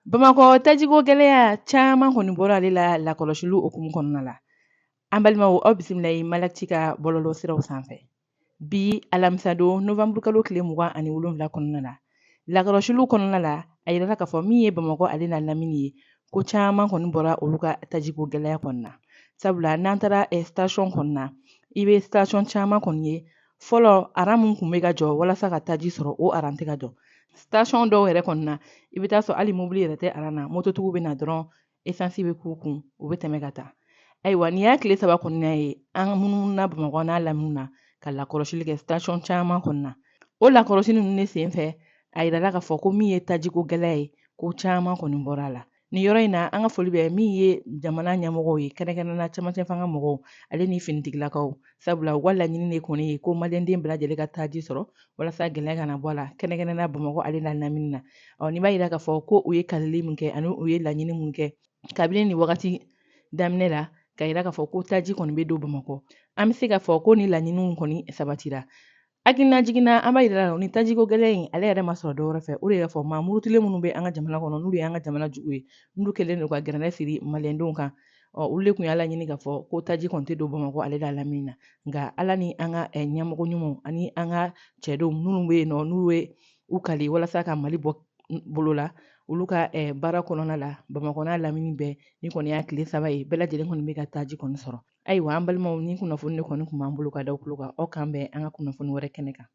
Bamakɔ tajiko gɛlɛya caman kɔni bɔra ale la lakɔlɔsiliw hukumu kɔnɔna la. An balimaw, aw bisimila ye Malakiti ka bɔlɔlɔ siraw sanfɛ. Bi alamisadon novanburu kalo tile 27 kɔnɔna la, lakɔlɔsiliw kɔnɔna la, a yirala k'a fɔ min ye Bamakɔ ale n'a lamini ye, ko caman kɔni bɔra olu ka tajiko gɛlɛya kɔnɔna na. Sabula n'an taara station kɔnɔna, i bɛ station caman kɔni ye. Fɔlɔ, aran mun kun bɛ ka jɔ walasa ka taji sɔrɔ, o aran tɛ ka jɔ. Station dɔw yɛrɛ kɔni na, i bɛ taa sɔrɔ hali mobili yɛrɛ tɛ aran na, mototigiw bɛ na dɔrɔn, esansi bɛ k'u kun, u bɛ tɛmɛ ka taa. Ayiwa, nin y'a tile 3 kɔnɔna ye, an munumuna Bamakɔ n'a lamini na ka lakɔlɔsili kɛ station caman kɔnɔna na. O lakɔlɔsi ninnu de sen fɛ, a yirala k'a fɔ ko min ye tajiko gɛlɛya ye, ko caman kɔni bɔra a la. Nin yɔrɔ in na, an ka foli bɛ min ye jamana ɲɛmɔgɔw ye, kɛrɛnkɛrɛnnenya cɛmancɛ fanga mɔgɔw ale ni finitigilakaw, sabula u ka laɲini de kɔni ye ko maliyɛnden bɛɛ lajɛlen ka taji sɔrɔ walasa gɛlɛya kana bɔ a la, kɛrɛnkɛrɛnnenya Bamakɔ ale n'a lamini na. Ɔ, nin b'a yira k'a fɔ ko u ye kalili min kɛ ani u ye laɲini min kɛ kabini nin wagati daminɛ la, ka yira k'a fɔ ko taji kɔni bɛ don Bamakɔ, an bɛ se k'a fɔ ko nin laɲiniw kɔni sabatira. Hakilina jiginna, an b'a yira la ni tajiko gɛlɛya in ale yɛrɛ ma sɔrɔ dɔwɛrɛ fɛ, o de y'a fɔ maa murutilen minnu bɛ an ka jamana kɔnɔ, n'olu y'an ka jamana jugu ye, n'olu kɛlen don ka gɛrɛnɛ siri maliyɛndenw kan. Ɔ, olu de tun y'a laɲini k'a fɔ ko taji kɔni tɛ don Bamakɔ ale n'a lamini na. Nka Ala ni an ka ɲɛmɔgɔ ɲumanw ani an ka cɛdenw minnu bɛ yen nɔ, n'u ye u kali walasa ka Mali bɔ bolo la, olu ka baara kɔnɔna la, Bamakɔ n'a lamini bɛɛ, ni kɔni y'a tile 3 ye, bɛɛ lajɛlen kɔni bɛ ka taji kɔni sɔrɔ. Ayiwa, an balimaw, ni kunnafoni de kɔni tun b'an bolo ka da aw tulo kan. Aw k'an bɛn an ka kunnafoni wɛrɛ kɛnɛ kan.